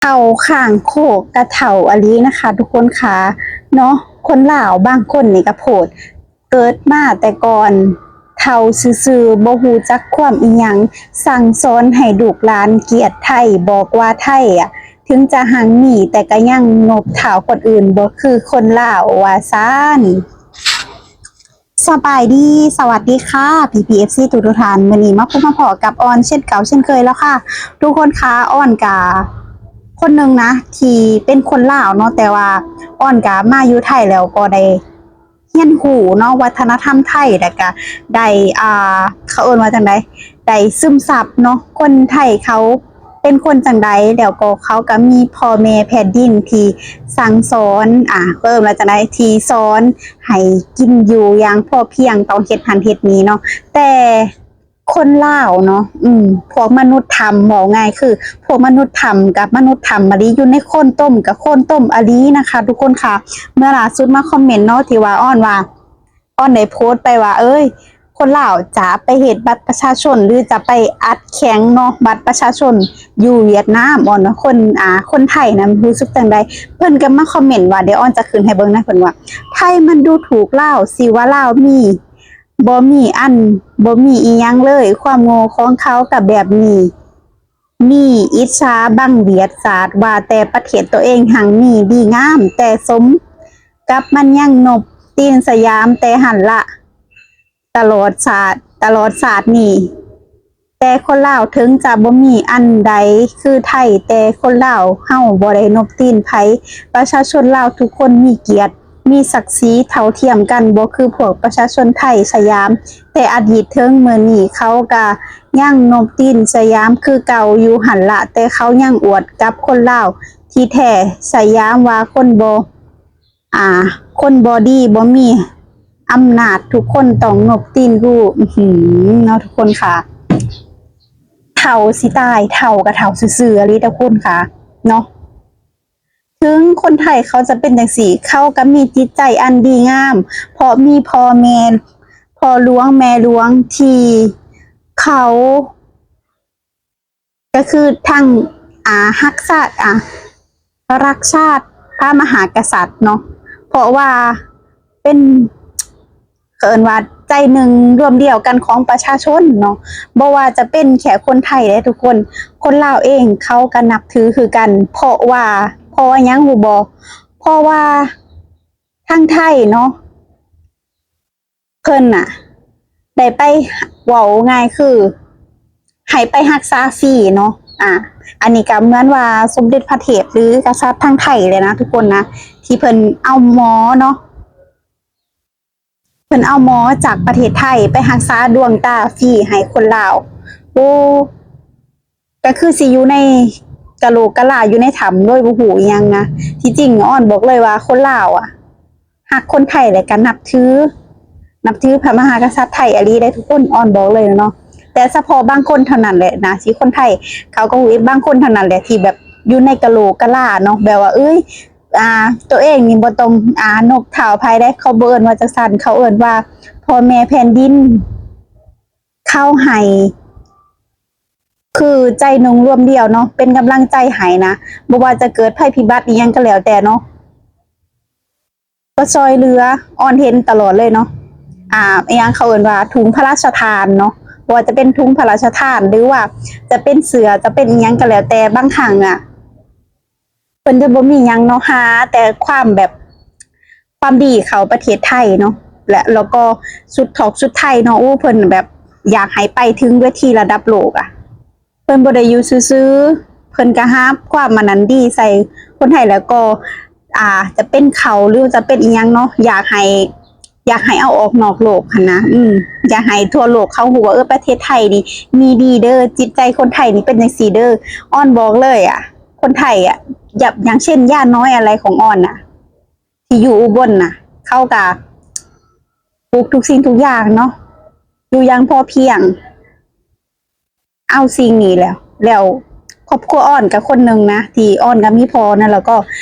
ເຖົ້າຂ້າງໂຄກກະເຖົ້າອີ່ຫຼີນະຄະທຸກຄົນຄະເນາະ. ຄົນລາວບາງຄົນນີ້ກະໂພດ ເກີດມາແຕ່ກ່ອນເຖົ້າຊື່ໆ ບໍ່ຮູ້ຈັກຄວາມອີ່ຫຍັງ, ສັ່ງສອນໃຫ້ລູກຫຼານກຽດໄທ, ບອກວ່າໄທອະ ເຖິງຈະຮັ່ງມີ ແຕ່ກະຍັງນົບເທົ້າຄົນອື່ນ ບໍ່ຄືຄົນລາວ ວ່າຊັ້ນ. ສະບາຍດີ ສະຫວັດດີຄ່ະ ພີ່ໆ ເອັຟຊີ ທຸກໆທ່ານ, ມື້ນີ້ມາພົບມາພໍ້ກັບອອນເຊັ່ນເກົ່າເຊັ່ນເຄີຍແລ້ວຄ່ະທຸກຄົນຄ່ະ. ອອນກະຄົນໜຶ່ງນະ ທີ່ເປັນຄົນລາວເນາະ, ແຕ່ວ່າອອນກະມາຢູ່ໄທແລ້ວກໍໄດ້ ຮຽນຮູ້ເນາະ ວັດທະນະທຳໄທ ແລ້ວກະໄດ້ ອ່າ ເຂົາເອີ້ນວ່າຈັ່ງໃດ ໄດ້ຊຶມຊັບເນາະ ຄົນໄທເຂົາເປັນຄົນຈັ່ງໃດ, ແລ້ວກໍເຂົາກະມີພໍ່ແມ່ແຜ່ນດິນທີ່ສັ່ງສອນ ອ່າ ເຂົາເອີ້ນວ່າຈັ່ງໃດ ທີ່ສອນໃຫ້ກິນຢູ່ຢ່າງພໍພຽງ, ຕ້ອງເຮັດຫັ້ນເຮັດນີ້ເນາະ. ແຕ່ ຄົນລາວເນາະ ອືມ ພວກມະນຸດຖ້ຳ ເວົ້າງ່າຍຄືພວກມະນຸດຖ້ຳກັບມະນຸດຖ້ຳອີ່ຫຼີ ຢູ່ໃນໂຄນຕົມກັບໂຄນຕົມອີ່ຫຼີນະຄະທຸກຄົນຄ່ະ. ເມື່ອລ່າສຸດມາຄອມເມັນເນາະ ທີ່ວ່າອອນວ່າ ອອນໄດ້ໂພສໄປວ່າ ເອີຍ ຄົນລາວຈະໄປເຮັດບັດປະຊາຊົນ ຫຼື ຈະໄປອັດແຂງເນາະ ບັດປະຊາຊົນຢູ່ຫວຽດນາມ. ອອນວ່າຄົນ ອ່າ ຄົນໄທນັ້ນຮູ້ສຶກຈັ່ງໃດ? ເພິ່ນກໍມາຄອມເມັນວ່າ ດຽວອອນຈະຂຶ້ນໃຫ້ເບິ່ງນະ ເພິ່ນວ່າ ໄທມັນດູຖູກລາວ ຊິວ່າລາວມີ ບໍ່ມີອັນ ບໍ່ມີອີ່ຫຍັງເລີຍ, ຄວາມໂງ່ຂອງເຂົາກະແບບນີ້. ມີອິດສາບັງບຽດສາດ ວ່າແຕ່ປະເທດໂຕເອງຮັ່ງມີດີງາມ, ແຕ່ສົມກັບມັນຍັງນົບຕີນສະຫຍາມແຕ່ຫັ້ນລະ ຕະຫຼອດຊາດ ຕະຫຼອດຊາດນີ້. ແຕ່ຄົນລາວເຖິງຈະບໍ່ມີອັນໃດຄືໄທ, ແຕ່ຄົນລາວເຮົາບໍ່ໄດ້ນົບຕີນໃຜ. ປະຊາຊົນລາວທຸກຄົນມີກຽດ ມີສັກສີເທົ່າທຽມກັນ ບໍ່ຄືພວກປະຊາຊົນໄທສະຫຍາມ. ແຕ່ອະດີດເຖິງມື້ນີ້ເຂົາກະຍັງນົບຕີນສະຫຍາມຄືເກົ່າຢູ່ຫັ້ນລະ, ແຕ່ເຂົາຍັງອວດກັບຄົນລາວທີ່ແທ້ສະຫຍາມວ່າຄົນບໍ່ ອ່າ ຄົນບໍ່ດີ ບໍ່ມີອຳນາດ, ທຸກຄົນຕ້ອງນົບຕີນກູ. ອືຫື ເນາະທຸກຄົນຄ່ະ ເຖົ້າຊິຕາຍ ເຖົ້າກະເຖົ້າຊື່ໆອີ່ຫຼີທຸກຄົນຄ່ະເນາະ. ເຖິງຄົນໄທເຂົາຈະເປັນຈັ່ງຊີ້ ເຂົາກະມີຈິດໃຈອັນດີງາມ ເພາະມີພໍ່ແມ່ ພໍ່ຫຼວງແມ່ຫຼວງທີ່ເຂົາ ກໍຄືທັງ ອ່າ ຮັກຊາດ ອ່າ ຮັກຊາດພະມະຫາກະສັດເນາະ ເພາະວ່າເປັນ ເຂົາເອີ້ນວ່າໃຈໜຶ່ງລວມດຽວກັນຂອງປະຊາຊົນເນາະ. ບໍ່ວ່າຈະເປັນແຄ່ຄົນໄທເດ້ທຸກຄົນ ຄົນລາວເອງເຂົາກໍນັບຖືຄືກັນ ເພາະວ່າ ເພາະວ່າຫຍັງຮູ້ບໍ່? ເພາະວ່າທາງໄທເນາະ ເພິ່ນນະໄດ້ໄປ ເວົ້າງ່າຍຄືໃຫ້ໄປຮັກສາຟຣີເນາະ. ອ່າ ອັນນີ້ກໍເໝືອນວ່າສົມເດັດພະເທບ ຫຼື ກະສັດທາງໄທເລີຍນະທຸກຄົນນະ ທີ່ເພິ່ນເອົາໝໍເນາະ ເພິ່ນເອົາໝໍຈາກປະເທດໄທໄປຮັກສາດວງຕາຟຣີໃຫ້ຄົນລາວ. ໂອ້ ກໍຄືຊິຢູ່ໃນກະໂຫຼກກະລາ ຢູ່ໃນຖ້ຳໂດຍບໍ່ຮູ້ອີ່ຫຍັງນະ. ທີ່ຈິງອອນບອກເລີຍວ່າຄົນລາວອະ ຮັກຄົນໄທ ແລະກະນັບຖື ນັບຖືພະມະຫາກະສັດໄທອີ່ຫຼີໄດ໋ທຸກຄົນ ອອນບອກເລີຍເນາະ. ແຕ່ສະເພາະບາງຄົນເທົ່ານັ້ນແຫຼະນະ ທີ່ຄົນໄທເຂົາກໍຮູ້ ບາງຄົນເທົ່ານັ້ນແຫຼະທີ່ແບບຢູ່ໃນກະໂຫຼກກະລາເນາະ ແບບວ່າ ເອີຍ ອ່າ ໂຕເອງນີ້ບໍ່ຕ້ອງ ອ່າ ນົບເທົ້າໃຜໄດ໋ ເຂົາບໍ່ເອີ້ນວ່າຈັ່ງຊັ້ນ ເຂົາເອີ້ນວ່າພໍ່ແມ່ແຜ່ນດິນ ເຂົາໃຫ້ ຄືໃຈໜຶ່ງລວມດຽວເນາະ ເປັນກຳລັງໃຈໃຫ້ນະ ບໍ່ວ່າຈະເກີດໄພພິບັດອີ່ຫຍັງກໍແລ້ວແຕ່ເນາະ ກໍຊ່ອຍເຫຼືອ ອອນເຫັນຕະຫຼອດເລີຍເນາະ. ອ່າ ອີ່ຫຍັງເຂົາເອີ້ນວ່າທຸງພະລາຊະທານເນາະ ບໍ່ວ່າຈະເປັນທຸງພະລາຊະທານ ຫຼືວ່າຈະເປັນເສື້ອ ຈະເປັນອີ່ຫຍັງກໍແລ້ວແຕ່ ບາງຄັ້ງອະ ເພິ່ນຈະບໍ່ມີຫຍັງເນາະ ຫາແຕ່ຄວາມແບບ ຄວາມດີເຂົ້າປະເທດໄທເນາະ ແລະ ແລ້ວກໍສຸດທອກສຸດໄທເນາະ ໂອ້ ເພິ່ນແບບຢາກໃຫ້ໄປເຖິງເວທີລະດັບໂລກອະ ເພິ່ນບໍ່ໄດ້ຢູ່ຊື່ໆ ເພິ່ນກະຫາຄວາມອັນນັ້ນດີໃສ່ຄົນໄທ ແລ້ວກໍ ອ່າ ຈະເປັນເຂົ້າ ຫຼືຈະເປັນອີ່ຫຍັງເນາະ ຢາກໃຫ້ ຢາກໃຫ້ເອົາອອກນອກໂລກຫັ້ນນະ ອືມ ຢາກໃຫ້ທົ່ວໂລກເຂົາຮູ້ວ່າ ເອີ ປະເທດໄທນີ້ມີດີເດີ ຈິດໃຈຄົນໄທນີ້ເປັນຈັ່ງຊີ້ເດີ. ອອນບອກເລີຍອະ ຄົນໄທອະ ຢ່າ ຢ່າງເຊັ່ນ ຍ່ານ້ອຍອາໄລຂອງອອນນະ ທີ່ຢູ່ອຸບົນນະ ເຂົາກະປູກທຸກສິ່ງທຸກຢ່າງເນາະ ຢູ່ຢ່າງພໍພຽງ ເອົາສິ່ງນີ້ແລ້ວ ແລ້ວຄອບຄົວອອນກະຄົນໜຶ່ງນະ ທີ່ອອນກະມີພໍ່ນະ ແລ້ວກໍ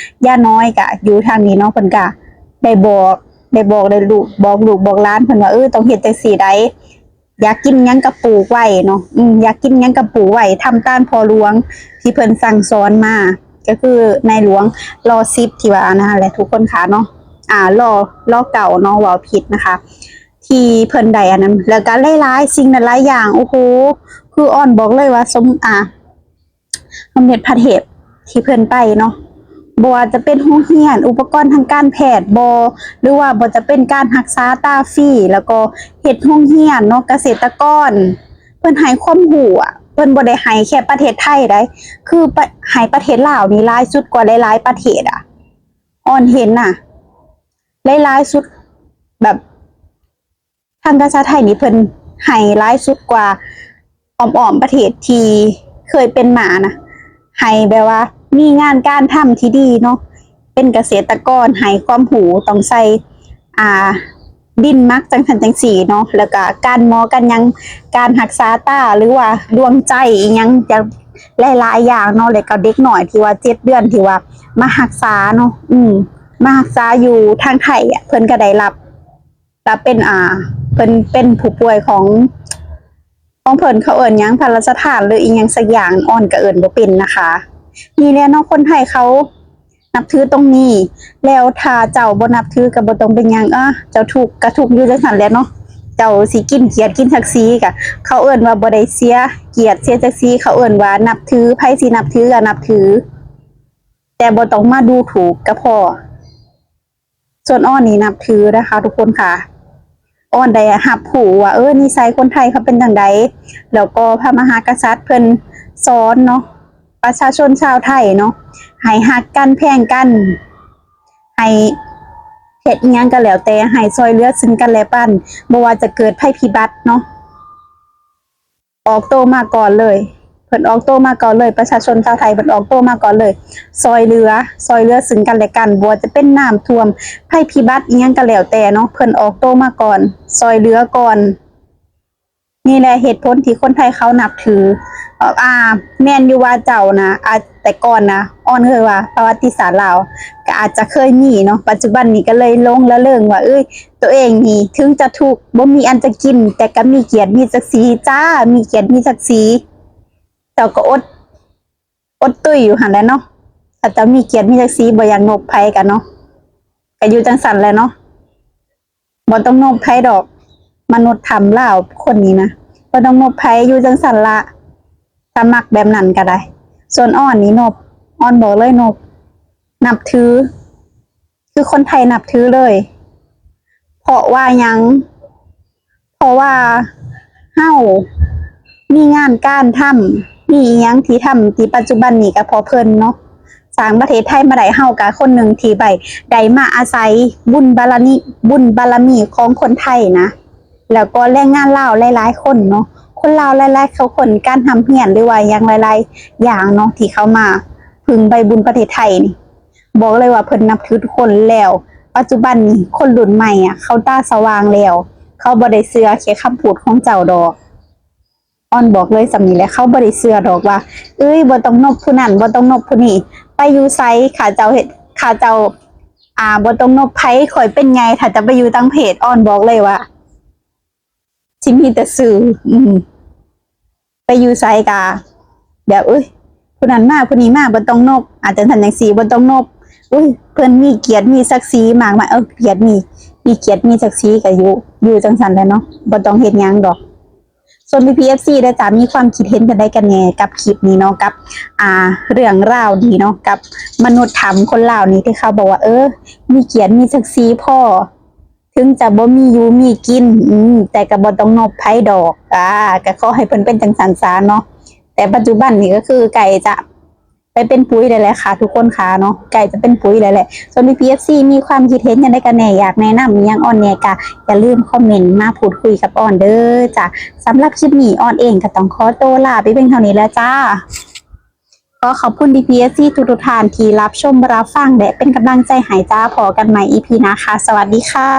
ຍ່ານ້ອຍກະຢູ່ທາງນີ້ເນາະ ເພິ່ນກະໄດ້ບອກ ໄດ້ບອກ ໄດ້ລູກ ບອກລູກບອກຫຼານເພິ່ນວ່າ ເອີ ຕ້ອງເຮັດຈັ່ງຊີ້ໃດ໋ ຢາກກິນຫຍັງກະປູກໄວ້ເນາະ ອືມ ຢາກກິນຫຍັງກະປູກໄວ້ ທຳຕາມພໍ່ຫຼວງທີ່ເພິ່ນສັ່ງສອນມາ. ກໍຄືໃນຫຼວງລໍສິບທີ່ວ່າອັນນັ້ນແຫຼະທຸກຄົນຂະເນາະ ອ່າ ລໍ ລໍເກົ້າເນາະ ເວົ້າຜິດນະຄະ ທີ່ເພິ່ນໄດ້ອັນນັ້ນ ແລ້ວກໍຫຼາຍໆສິ່ງຫຼາຍໆຢ່າງ ໂອ້ໂຫ ຄືອອນບອກເລີຍວ່າສົມ ອ່າ ສົມເດັດພະເທບທີ່ເພິ່ນໄປເນາະ ບໍ່ວ່າຈະເປັນໂຮງຮຽນ ອຸປະກອນທາງການແພດບໍ ຫຼືວ່າບໍ່ຈະເປັນການຮັກສາຕາຟຣີ ແລ້ວກໍເຮັດໂຮງຮຽນເນາະ ກະເສດຕະກອນ ເພິ່ນໃຫ້ຄວາມຮູ້ອະ ເພິ່ນບໍ່ໄດ້ໃຫ້ແຄ່ປະເທດໄທໃດ ຄືປະ ໃຫ້ປະເທດລາວນີ້ຫຼາຍສຸດກວ່າຫຼາຍໆປະເທດອະ ອອນເຫັນນະ ຫຼາຍໆສຸດ ແບບ ທາງການຊາດໄທນີ້ເພິ່ນໃຫ້ຫຼາຍສຸດກວ່າອ້ອມໆປະເທດທີ່ເຄີຍເປັນມານະ ໃຫ້ແບບວ່າມີງານການທຳທີ່ດີເນາະ ເປັນກະເສດຕະກອນ ໃຫ້ຄວາມຮູ້ ຕ້ອງໃສ່ ອ່າ ດິນໝັກຈັ່ງຊັ້ນຈັ່ງຊີ້ເນາະ ແລ້ວກະການໝໍການຫຍັງ ການຮັກສາຕາ ຫຼືວ່າດວງໃຈອີ່ຫຍັງ ຈະຫຼາຍໆຢ່າງເນາະ ແລ້ວກໍເດັກນ້ອຍທີ່ວ່າເຈັດເດືອນທີ່ວ່າມາຮັກສາເນາະ ອືມ ມາຮັກສາຢູ່ທາງໄທອະ ເພິ່ນກໍໄດ້ຮັບ ລະເປັນ ອ່າ ເພິ່ນເປັນຜູ້ປ່ວຍຂອງ ຂອງເພິ່ນ ເຂົາເອີ້ນຫຍັງ ພະລາຊະທານ ຫຼືອີ່ຫຍັງສັກຢ່າງ ອອນກໍເອີ້ນບໍ່ເປັນນະຄະ. ນີ້ແຫຼະເນາະ ຄົນໄທເຂົານັບຖືຕົງນີ້ ແລ້ວຖ້າເຈົ້າບໍ່ນັບຖືກໍບໍ່ຕ້ອງເປັນຫຍັງ ເອີ ເຈົ້າທຸກກໍທຸກຢູ່ຈັ່ງຊັ້ນແຫຼະເນາະ ເຈົ້າຊິກິນກຽດກິນສັກສີກໍ ເຂົາເອີ້ນວ່າບໍ່ໄດ້ເສຍກຽດເສຍສັກສີ ເຂົາເອີ້ນວ່ານັບຖື ໃຜຊິນັບຖືກໍນັບຖື ແຕ່ບໍ່ຕ້ອງມາດູຖູກກໍພໍ. ສ່ວນອອນນີ້ນັບຖືນະຄະທຸກຄົນຂະ ອອນໄດ້ຮັບຮູ້ວ່າ ເອີ ນິໄສຄົນໄທເຂົາເປັນຈັ່ງໃດ ແລ້ວກໍພະມະຫາກະສັດເພິ່ນສອນເນາະ ປະຊາຊົນຊາວໄທເນາະ ໃຫ້ຮັກກັນແພງກັນ ໃຫ້ເຮັດອີ່ຫຍັງກໍແລ້ວແຕ່ ໃຫ້ຊ່ອຍເຫຼືອຊຶ່ງກັນແລະກັນ ບໍ່ວ່າຈະເກີດໄພພິບັດເນາະ ອອກໂຕມາກ່ອນເລີຍ ເພິ່ນອອກໂຕມາກ່ອນເລີຍ ປະຊາຊົນຊາວໄທເພິ່ນອອກໂຕມາກ່ອນເລີຍ ຊ່ອຍເຫຼືອ ຊ່ອຍເຫຼືອຊຶ່ງກັນແລະກັນ ບໍ່ວ່າຈະເປັນນ້ຳຖ້ວມ ໄພພິບັດອີ່ຫຍັງກໍແລ້ວແຕ່ເນາະ ເພິ່ນອອກໂຕມາກ່ອນ ຊ່ອຍເຫຼືອກ່ອນ. ນີ້ແຫຼະເຫດຜົນທີ່ຄົນໄທເຂົານັບຖື ອາ ແມ່ນຢູ່ວ່າເຈົ້ານະ ອາ ແຕ່ກ່ອນນະ ອອນເຄີຍວ່າປະຫວັດຕິສາດລາວກໍອາດຈະເຄີຍມີເນາະ ປັດຈຸບັນນີ້ກໍເລີຍຫຼົງລະເລີງວ່າ ເອີຍ ໂຕເອງນີ້ເຖິງຈະທຸກ ບໍ່ມີອັນຈະກິນ ແຕ່ກໍມີກຽດມີສັກສີຈ້າ ມີກຽດມີສັກສີ ເຈົ້າກໍອົດ ອົດຕຸ້ຍຢູ່ຫັ້ນແຫຼະເນາະ ຖ້າເຈົ້າມີກຽດມີສັກສີ ບໍ່ຢາກນົບໃຜກະເນາະ ກະຢູ່ຈັ່ງຊັ້ນແຫຼະເນາະ ບໍ່ຕ້ອງນົບໃຜດອກ ມະນຸດຖ້ຳລາວຄົນນີ້ນະ ບໍ່ຕ້ອງນົບໃຜ ຢູ່ຈັ່ງຊັ້ນລະ ຖ້າມັກແບບນັ້ນກະໄດ້ ສ່ວນອອນນີ້ນົບ ອອນບອກເລີຍນົບ ນັບຖື ຄືຄົນໄທນັບຖືເລີຍ ເພາະວ່າຫຍັງ ເພາະວ່າເຮົາມີງານການທຳ ມີອີ່ຫຍັງທີ່ທຳ ທີ່ປັດຈຸບັນນີ້ກໍເພາະເພິ່ນເນາະ ສ້າງປະເທດໄທມາໄດ້ ເຮົາກໍຄົນໜຶ່ງທີ່ໄດ້ ໄດ້ມາອາໄສບຸນບາລະມີ ບຸນບາລະມີຂອງຄົນໄທນະ ແລ້ວກໍແຮງງານລາວຫຼາຍໆຄົນເນາະ ຄົນລາວຫຼາຍໆຄົນ ການຮ່ຳຮຽນ ຫຼືວ່າຫຍັງຫຼາຍໆຢ່າງເນາະ ທີ່ເຂົາມາ ເພິ່ງໃບບຸນປະເທດໄທນີ້ ບອກເລີຍວ່າເພິ່ນນັບຖືທຸກຄົນແລ້ວ ປັດຈຸບັນນີ້ຄົນລຸ້ນໃໝ່ອະ ເຂົາຕາສະຫວ່າງແລ້ວ ເຂົາບໍ່ໄດ້ເຊື່ອແຄ່ຄຳພູດຂອງເຈົ້າດອກ ອອນບອກເລີຍສ່ຳນີ້ແຫຼະ ເຂົາບໍ່ໄດ້ເຊື່ອດອກວ່າ ເອີຍ ບໍ່ຕ້ອງນົບຜູ້ນັ້ນ ບໍ່ຕ້ອງນົບຜູ້ນີ້ ໄປຢູ່ໃສ ຂ້າເຈົ້າເຮັດ ຂ້າເຈົ້າ ອ່າ ບໍ່ຕ້ອງນົບໃຜ ຂ້ອຍເປັນໃຫຍ່ ຖ້າຈະໄປຢູ່ຕ່າງປະເທດ ອອນບອກເລີຍວ່າ ຊິມີແຕ່ຊື່ ອືມ ໄປຢູ່ໃສກະແບບ ອຸ້ຍ ຜູ້ນັ້ນມາ ຜູ້ນີ້ມາ ບໍ່ຕ້ອງນົບ ອາ ຈັ່ງຊັ້ນຈັ່ງຊີ້ ບໍ່ຕ້ອງນົບ ອຸ້ຍ ເພິ່ນມີກຽດມີສັກສີມາກມາຍ ເອີ ກຽດມີ ມີກຽດມີສັກສີກະຢູ່ ຢູ່ຈັ່ງຊັ້ນແຫຼະເນາະ ບໍ່ຕ້ອງເຮັດຫຍັງດອກ. ສ່ວນພີ່ໆ ເອັຟຊີ ເດີຈ້າ ມີຄວາມຄິດເຫັນຈັ່ງໃດກັນແດ່ກັບຄລິບນີ້ເນາະ ກັບ ອ່າ ເລື່ອງລາວນີ້ເນາະ ກັບມະນຸດຖ້ຳຄົນລາວນີ້ ທີ່ເຂົາບອກວ່າ ເອີ ມີກຽດມີສັກສີພໍ ເຖິງຈະບໍ່ມີຢູ່ມີກິນ ອືມ ແຕ່ກໍບໍ່ຕ້ອງນົບໃຜດອກ ອາ ກໍຂໍໃຫ້ເພິ່ນເປັນຈັ່ງຊັ້ນຊະເນາະ ແຕ່ປັດຈຸບັນນີ້ກໍຄືໃກ້ຈະໄປເປັນປຸ໋ຍແລ້ວແຫຼະຄ່ະທຸກຄົນຄ່ະເນາະ ໃກ້ຈະເປັນປຸ໋ຍແລ້ວແຫຼະ. ສ່ວນພີ່ໆ ເອັຟຊີ ມີຄວາມຄິດເຫັນຈັ່ງໃດກັນແດ່ ຢາກແນະນຳອີ່ຫຍັງອອນແດ່ ກໍຢ່າລືມຄອມເມັນມາພູດຄຸຍກັບອອນເດີຈ້າ. ສຳລັບຄລິບນີ້ ອອນເອງກໍຕ້ອງຂໍໂຕລາໄປພຽງເທົ່ານີ້ແຫຼະຈ້າ. ຂໍຂອບຄຸນພີ່ໆ ເອັຟຊີ ທຸກໆ ທ່ານທີ່ຮັບຊົມ ຮັບຟັງ ແລະ ເປັນກຳລັງໃຈໃຫ້ຈ້າ. ພໍ້ກັນໃໝ່ ອີພີ ໜ້າຄ່ະ. ສະຫວັດດີຄ່ະ.